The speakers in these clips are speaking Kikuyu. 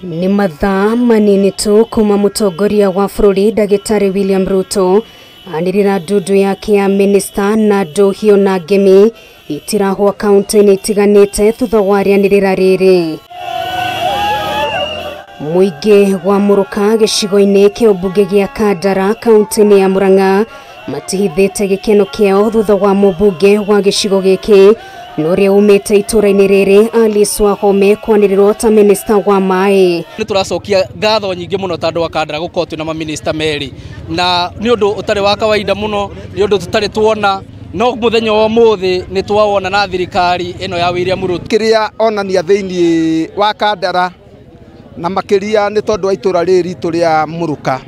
Nĩ mathaa manini tu kuma mũtongoria wa bũrũri Ndagĩtarĩ William Ruto anĩrĩra ndundu yake ya minista na ndũhio na ngemi itirahwo kaunti-inĩ itiganĩte thutha wa rĩanĩrĩra rĩrĩ. Mũingĩ wa Mũrũka gĩcigo-inĩ kĩa ũmbunge gĩa Kandara kaunti-inĩ ya Murang'a matihithĩte gĩkeno kĩao thutha wa mũmbunge wa gĩcigo gĩkĩ na ũrĩa umĩte itũra-inĩ rĩrĩ Alice Wahome kwanĩrĩrwo ta minista wa maĩ. Nĩ tũracokia ngatho nyingĩ mũno ta andũ a Kandara gũkorwo twĩna maminista merĩ, na nĩ ũndũ ũtarĩ wa kawaida mũno, nĩ ũndũ tũtarĩ tuona, no mũthenya wa ũmũthĩ nĩ twawona na thirikari ĩno ya William Ruto. Kĩrĩa onania thĩinĩ wa Kandara na makĩria nĩ tondũ wa itũra rĩrĩ ritũ rĩa Mũrũka,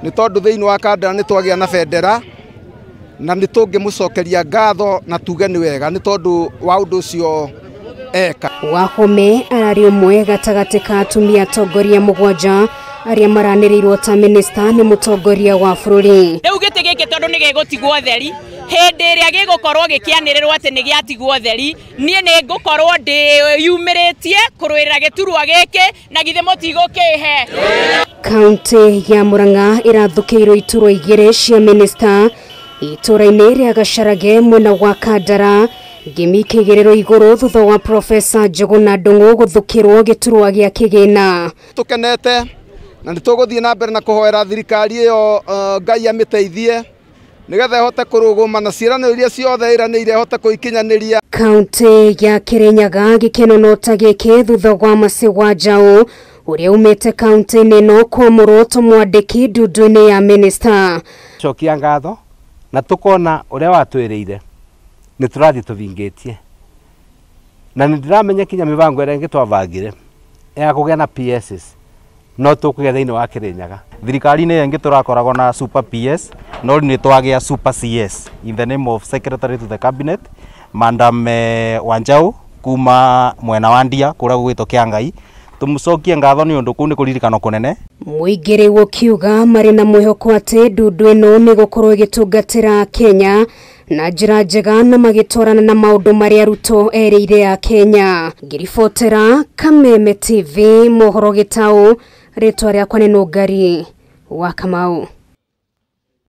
nĩ tondũ thĩinĩ wa Kandara nĩ twagĩa na bendera na nĩ tũngĩmũcokeria ngatho na tuge nĩ wega nĩ tondũ wa ũndũ ũcio eka. Wahome ararĩ ũmwe gatagatĩ ka atumia atongoria mũgwanja arĩa maranĩrĩirwo ta minista nĩ mũtongoria wa bũrũri. Rĩu gĩtĩ gĩkĩ tondũ nĩ gĩgũtigwo theri, hĩndĩ ĩrĩa gĩgũkorwo gĩkĩanĩrĩrwo atĩ nĩ gĩatigwo theri, niĩ nĩ ngũkorwo ndĩyumĩrĩtie kũrũĩrĩra gĩturwa gĩkĩ na githĩ mũtigũkĩhe. Kaunti ya Murang'a ĩrathũkĩirwo iturwa igĩrĩ cia minista itũra-inĩ rĩa Gacarage mwena wa Kandara, ngemi ikĩigĩrĩrwo igũrũ thutha wa Profesa Njuguna Ndung'u gũthũkĩrwo gĩturwa gĩa kĩgĩna. Tũkenete na nĩ tũgũthiĩ na mbere na kũhoera thirikari ĩyo Ngai amĩteithie nĩgetha ĩhote kũrũgũma na ciĩranĩro iria ciothe ĩranĩire ĩhote kũikinyanĩria. Kaunti ya Kirinyaga gĩkeno no ta gĩkĩ thutha wa Mercy Wanjaũ ũrĩa umĩte kaunti-inĩ ĩno kwamũrwo ta mwandĩki ndundu-inĩ ya minista. Cokia ngatho na tukona uria watwiriire ni turathi tuvingitie na ni ndiramenya kinya mibango ĩrĩa ĩngĩ twabangire ya kũgĩa na PSs no tũkũgĩa thĩinĩ wa Kirinyaga. Thirikari-inĩ ĩngĩ tũrakoragwo na super PS no rĩu nĩ twagĩa super CS in the name of secretary to the cabinet Madam Wanjau kuma mwena wa Ndia kũrĩa gũgwĩtwo Kĩangai. Tũmũcokie ngatho nĩ ũndũ kũu nĩ kũririkano kũnene. Mũingĩ rĩu ũkiuga marĩ na mwĩhoko atĩ ndundu ĩno nĩ gũkorwo ĩgĩtungatĩra Kenya na njĩra njega na magĩtwarana na maũndũ marĩa Ruto erĩire a Kenya. Ngĩribotera Kameme TV mohoro gĩtaũ, rĩtwa rĩakwa nĩ Nũngari wa Kamau.